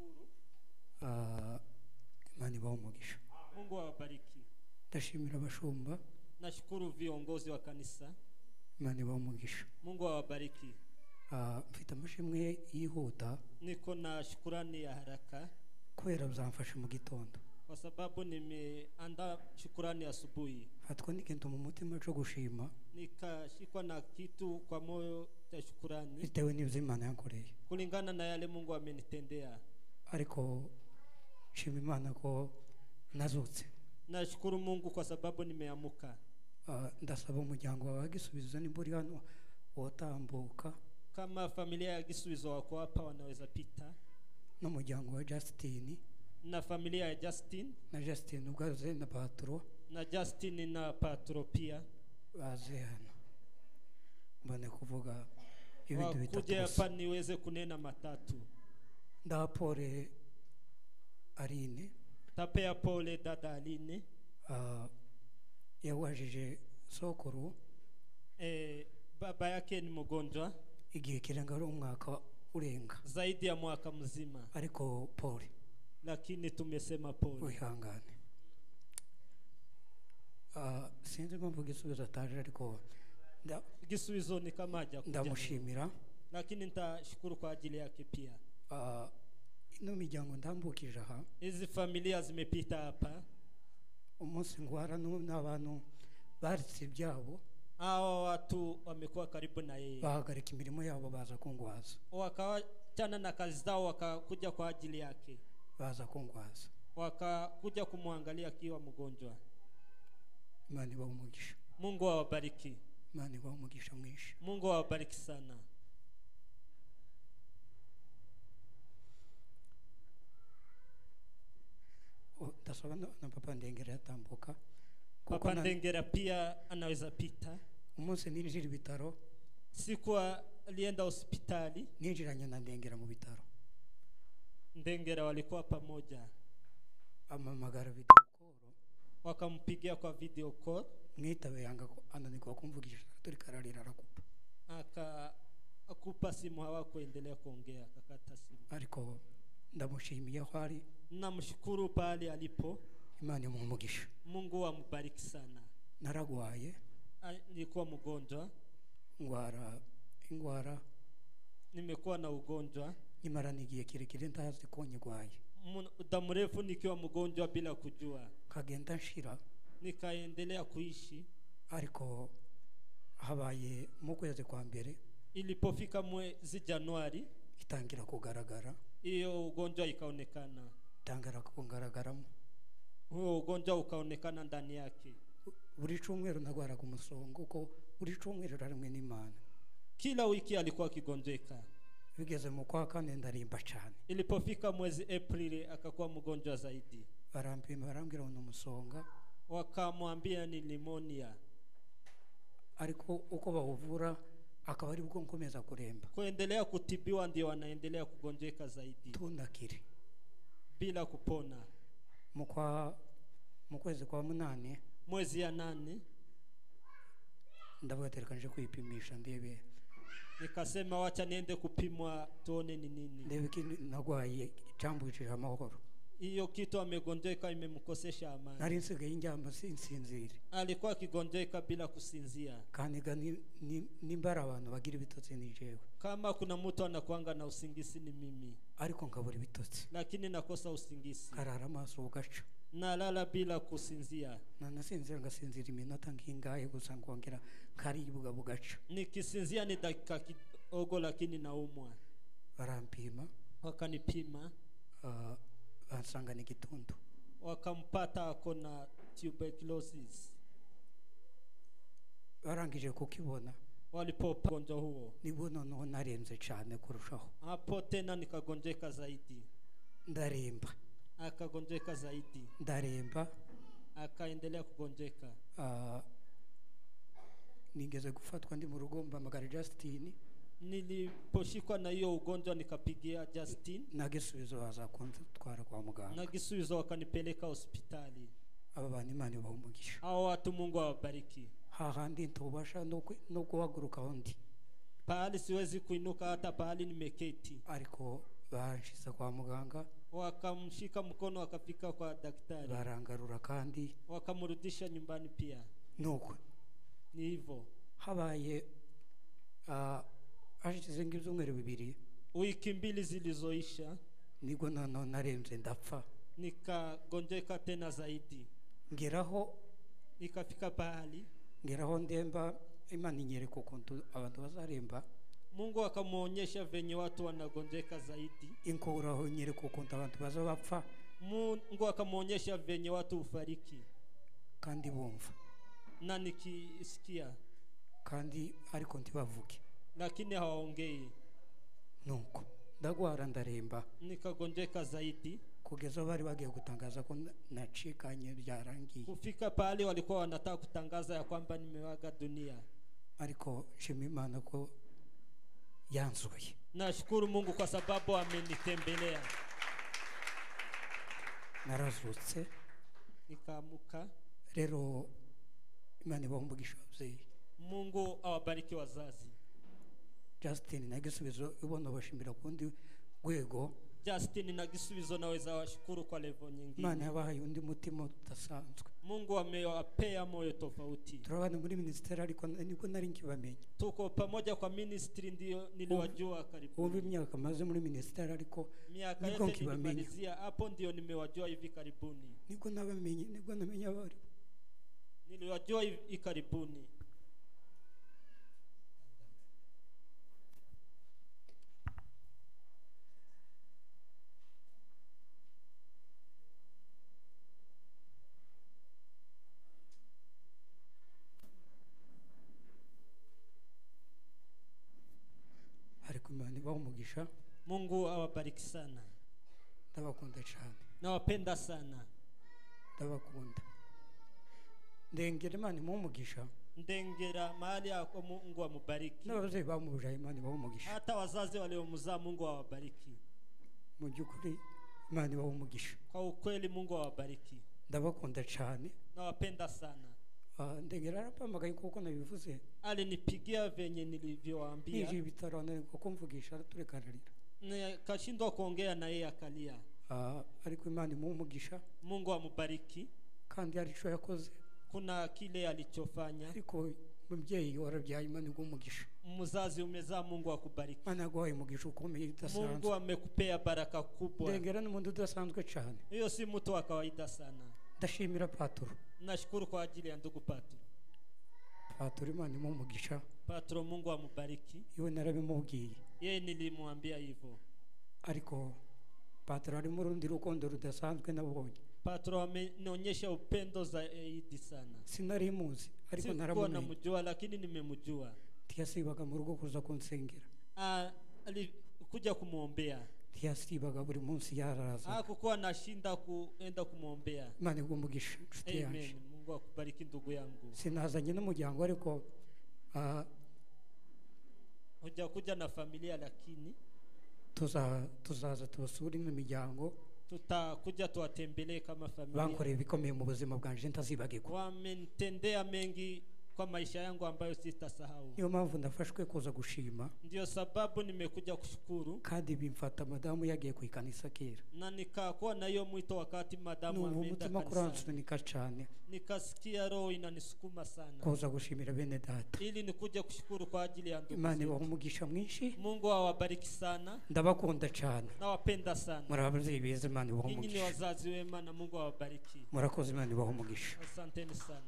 Nashukuru. Imana ibahe umugisha. Mungu awabariki. Ndashimira abashumba. Nashukuru viongozi wa kanisa. Imana ibahe umugisha. Mungu awabariki. Mfite amashimwe yihuta. Niko na shukurani ya haraka. Kubera byamfashe mu gitondo. Kwa sababu nimeandaa shukurani asubuhi. Fatwa n'ikintu mu mutima cyo gushima. Nikashikwa na kitu kwa moyo cha shukurani. Bitewe n'ibyo Imana yankoreye. Kulingana na yale Mungu amenitendea. Ariko nshima Imana ko nazutse. Nashukuru Mungu kwa sababu nimeamuka. Ndasaba umuryango wawe Gisubizo nimba uri hano wotambuka. Kama familia ya Gisubizo wako hapa wanaweza pita. N'umuryango wa Justin. Na familia ya Justin. Na Justin ubwaze na Patro. Na Justin na Patro pia. Baze hano. Mbone kuvuga ibintu bitatu. Wakuje hapa niweze kunena matatu. Ndapore Aline. Tapea pole dada Aline. Yawajije sokuru. Baba yake ni mgonjwa. Igihe kirenga ari umwaka urenga. Zaidi ya mwaka mzima. Ariko pole. Lakini tumesema pole. Wihangane. Sinzi impamvu Gisubizo ataje ariko Gisubizo ni kama hajakuja. Ndamushimira. Lakini nitashukuru kwa ajili yake pia. Ino miryango ndambukije aha. Hizi familia zimepita hapa. Umunsi ngwara n'abantu baritse ibyabo. Hao watu wamekuwa karibu na yeye. Bahagarika imirimo yabo baza kungwaza. Wakawachana na kazi zao wakakuja kwa ajili yake. Baza kungwaza. Wakakuja kumwangalia akiwa mgonjwa. Imana ibahe umugisha. Mungu awabariki. Imana ibahe umugisha mwinshi. Mungu awabariki sana. Ndasaba na Papa Ndengera yatambuka. Papa Ndengera pia anaweza pita. Umunsi ninjira ibitaro. Siku alienda hospitali. Ninjiranye na Ndengera mu bitaro. Ndengera walikuwa pamoja. Amamagara video call. Wakampigia kwa video call. Mwitabe yanga ananirwa kumvugisha turi kararira arakupa. Akakupa simu hawakuendelea kuongea, akakata simu. Ariko ndamushimiye aho ari. Namshukuru pale alipo. Imana imuhe umugisha. Mungu ambariki sana. Naragwaye. Nilikuwa mgonjwa. Ngwara ingwara. Nimekuwa na ugonjwa. Nyamara nigiye kirekire ntazi ko nyigwaye. Muda mrefu nikiwa mgonjwa bila kujua. Kagenda nshira. Nikaendelea kuishi. Ariko habaye mu kwezi kwa mbere. Ilipofika mwezi Januari itangira kugaragara. Hiyo ugonjwa ikaonekana. Itangira kugaragaramo. Huo ugonjwa ukaonekana ndani yake. Buri cyumweru nagwaraga umusongo ko buri cyumweru rarimwe n'Imana. Kila wiki alikuwa akigonjeka. Bigeze mu kwa kane ndarimba cyane. Ilipofika mwezi Aprili akakuwa mgonjwa zaidi. Barampima barambwira ngo umusonga. Wakamwambia ni pneumonia. Ariko uko bawuvura akaba ari bwo nkomeza kuremba. Kuendelea kutibiwa ndio wanaendelea kugonjeka zaidi. Tundakire. Bila kupona. Mu kwezi kwa munane. Mwezi ya 8 ndavuga ati reka nje kwipimisha ndebe. Nikasema wacha niende kupimwa tuone ni nini. Ndebe kintu nagwaye cyambujije amahoro. Hiyo kitu amegonjeka imemkosesha amani. Nari nsigaye njyamba sinsinzire. Alikuwa akigonjeka bila kusinzia. Kandi nimba ari abantu bagira ibitotsi ni jewe. Kama kuna mtu anakuanga na usingizi ni mimi. Ariko nkabura ibitotsi. Lakini nakosa usingizi. Karara amaso ugaca. Nalala bila kusinzia. Na nasinzira ngasinzira iminota ngingahe gusa ngongera nkaribwa bugaca. Nikisinzia ni dakika kidogo lakini naumwa. Barampima. Wakanipima. Bansanga ni gitundu. Wakampata ako na tuberculosis. Barangije kukibona. Walipopata ugonjwa huo. Nibwo noneho narembye cyane kurushaho. Hapo tena nikagonjeka zaidi. Ndaremba. Akagonjeka zaidi. Ndaremba. Akaendelea kugonjeka. Nigeze gufatwa ndi mu rugo mpamagara Justin. Niliposhikwa na hiyo ugonjwa nikapigia Justin. Na Gisubizo baza kuntwara kwa muganga. Na Gisubizo wakanipeleka hospitali. Aba bantu Imana ibahe umugisha. Hao watu Mungu awabariki. Hahandi ntubasha no guhaguruka undi. Pahali siwezi kuinuka hata pahali nimeketi. Ariko Banshyize kwa muganga. Wakamshika mkono wakafika kwa daktari. Barangarura kandi. Wakamrudisha nyumbani pia. Nuko. Ni hivyo. Habaye hashize nk'ibyumweru bibiri. Wiki mbili zilizoisha. Nibwo noneho narembye ndapfa. Nikagonjeka tena zaidi. Ngeraho. Nikafika pahali. Ngeraho ndemba, Imana inyereka ukuntu abantu bazaremba. Mungu akamuonyesha venye watu wanagonjeka zaidi. Inkuraho inyereka ukuntu abantu bazabapfa. Mungu akamuonyesha venye watu ufariki. Kandi bumva. Na nikisikia. Kandi ariko ntibavuge. Lakini hawaongei. Nuko ndagwara ndaremba. Nikagonjeka zaidi. Kugeza bari bagiye gutangaza ko nacikanye byarangiye. Kufika pale walikuwa wanataka kutangaza ya kwamba nimewaga dunia. Ariko nshima Imana ko yanzuye. Nashukuru Mungu kwa sababu amenitembelea. Narazutse. Nikaamuka. Rero Imana ibahe umugisha ababyeyi. Mungu awabariki wazazi. Justin na Gisubizo ubona bashimira kundi rwego. Justin na Gisubizo naweza washukuru kwa level nyingine. Imana yabahaye undi mutima udasanzwe. Mungu amewapea moyo tofauti. Turabana muri ministeri ariko nibwo nari nkibamenya. Tuko pamoja kwa ministry ndio niliwajua karibu. Ubu imyaka maze muri ministeri ariko miaka nibwo yote nkibamenya. nilimalizia hapo ndio nimewajua hivi karibuni. Nibwo nabamenye, nibwo namenya abari. Niliwajua hivi karibuni. Umugisha. Mungu awabariki sana. Ndabakunda cyane. Nawapenda sana. Ndabakunda. Ndengera Imana imuhe umugisha. Ndengera mahali yako Mungu amubariki. N'ababyeyi bamubyaye Imana ibahe umugisha. Hata wazazi waliomzaa Mungu awabariki. Mu by'ukuri Imana ibahe umugisha. Kwa ukweli Mungu awabariki. Ndabakunda cyane. Nawapenda sana. Ndengera arampamagaye kuko nabivuze. Alinipigia venye nilivyowaambia. Nije ibitaro ananirwa kumvugisha araturekararira. Nikashindwa kuongea na yeye akalia. Ariko Imana imuhe umugisha. Mungu amubariki. Kandi hari icyo yakoze. Kuna kile alichofanya. Ariko mubyeyi warabyaye Imana iguhe umugisha. Mzazi umezaa Mungu akubariki. Imana yaguhaye umugisha ukomeye udasanzwe. Mungu amekupea baraka kubwa. Ndengera ni umuntu udasanzwe cyane. Hiyo si mtu wa kawaida sana. Ndashimira Patro. Nashukuru kwa ajili ya ndugu Patro. Patro Imana imuhe umugisha. Patro Mungu amubariki. Iwe narabimubwiye. Yeye nilimwambia hivyo. Ariko Patro ari mu rundi rukundo rudasanzwe nabonye. Patro amenionyesha upendo zaidi sana. Sinari muzi ariko Sikuwa naramumenye. namjua lakini nimemjua. Ntiyasibaga mu rugo kuza kunsengera. Alikuja kumuombea. Ntiyasibaga buri munsi yararaza. Hakukuwa nashinda kuenda kumuombea. Imana iguhe umugisha inshuti yanjye. Amen. Mungu akubariki ndugu yangu. Sinazanye n'umuryango ariko hujakuja na familia lakini tuzaza tubasure n'imiryango. Tutakuja tuwatembelee kama familia. Bankoreye ibikomeye mu buzima bwanje ntazibagirwa. Wamenitendea mengi kwa maisha yangu ambayo sitasahau. Niyo mpamvu ndafashwe kuza gushima. Ndio sababu nimekuja kushukuru. Kandi bimfata madamu yagiye ku ikanisa kera. Na nikakuwa na hiyo mwito wakati madamu Numva ameenda umutima kanisani. kuransunika cyane. Nikasikia roho inanisukuma sana. Kuza gushimira bene data. Ili nikuje kushukuru kwa ajili ya ndugu Imana zetu. ibahe umugisha mwinshi. Mungu awabariki sana. Ndabakunda cyane. Nawapenda sana. Muri ababyeyi beza, Imana ibahe Ninyi ni umugisha. wazazi wema na Mungu awabariki. Murakoze, Imana ibahe umugisha. Asanteni sana.